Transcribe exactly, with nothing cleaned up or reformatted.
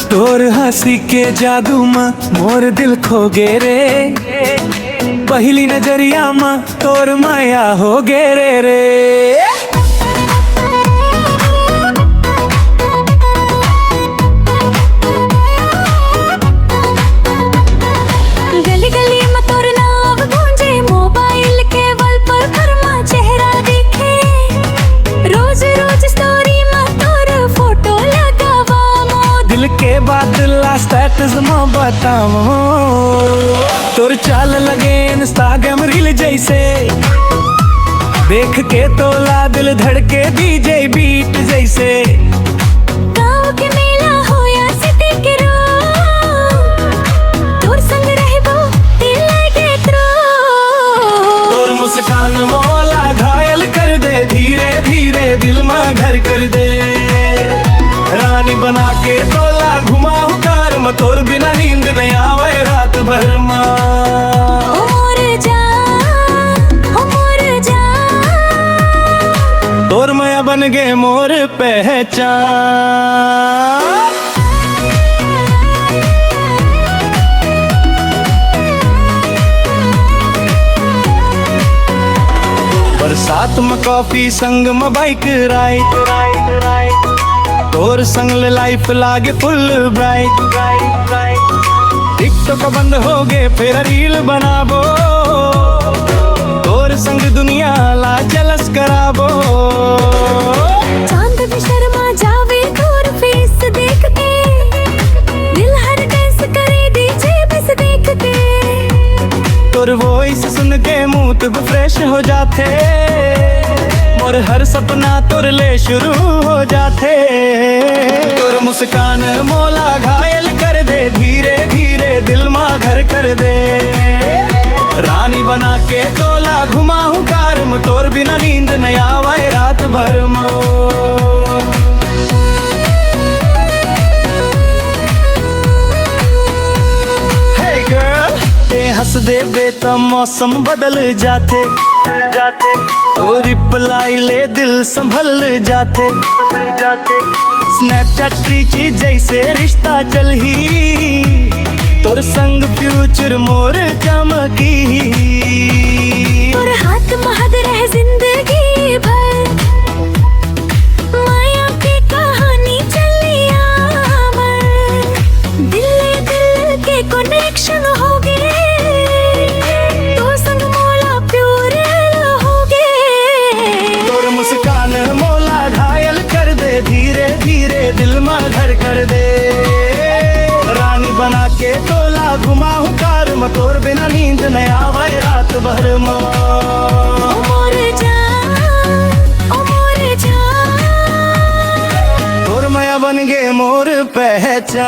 तोर हंसी के जादू म मोर दिल खो गे रे, पहली नजरिया म तोर माया हो गे रे रे। गली गली में तोर नाम गूंजे, मोबाइल के वॉलपेपर में चेहरा दिखे, रोज रोज स्टोरी में तोर फोटो लगावा मोर। दिल के बात ला स्टेटस में बतावो, तोर चाल लगे इंस्टाग्राम रील जैसे, देख के तोला दिल धड़के डीजे बीट जैसे। गाँव के मेला हो या सिटी के रोड, तोर संग रहबो दिल लागे तो। तोर मुस्कान मोला घायल कर दे, धीरे धीरे दिल मा घर कर दे। रानी बना के तोला घुमाहूं कार म, तोर बिना नींद नहीं आवे रात भर मा। ओ मोर जान, ओ मोर जान। तोर माया बन गे मोर पहचान। बरसात म कॉफी संग म बाइक राइड, तोर संग ले लाइफ लागे फुल ब्राइट। टिकटॉक बंद हो गे, फेर रील बनाबो, तोर संग दुनिया ला जलस कराबो। चांद भी शर्मा जावे तोर फेस देख के, दिल हर डांस करे डीजे बस देख के। तोर वॉइस सुन के मूड फ्रेश हो जाथे, मोर हर सपना तोर ले शुरू हो जाथे। तोर मुस्कान मोला घायल कर दे, धीरे धीरे दिल मा घर कर दे। रानी बना के तोला घुमाहूं कार म, तोर बिना नींद नहीं आवे रात भर म। Hey girl, ते हंस देबे त मौसम बदल जाथे, जाथे। ओ रिप्लाई ले दिल संभल जाथे, जाथे। स्नैपचैट रीच जैसे रिश्ता चलही, तोर संग फ्यूचर मोर चमकी। तोर हाथ महद रह जिंदगी भर, माया के कहानी चलिया अमर। दिल ले दिल के कनेक्शन हो गे, तोर संग मोला प्योर हो गे। तोर मुस्कान मोला घायल कर दे, धीरे धीरे दिल मा घर कर दे। रानी बना के तोला घुमाहूं कार म, तोर बिना नींद नहीं आवे रात भर म। ओ मोर जान, ओ मोर जान। तोर माया बन गे मोर पहचान।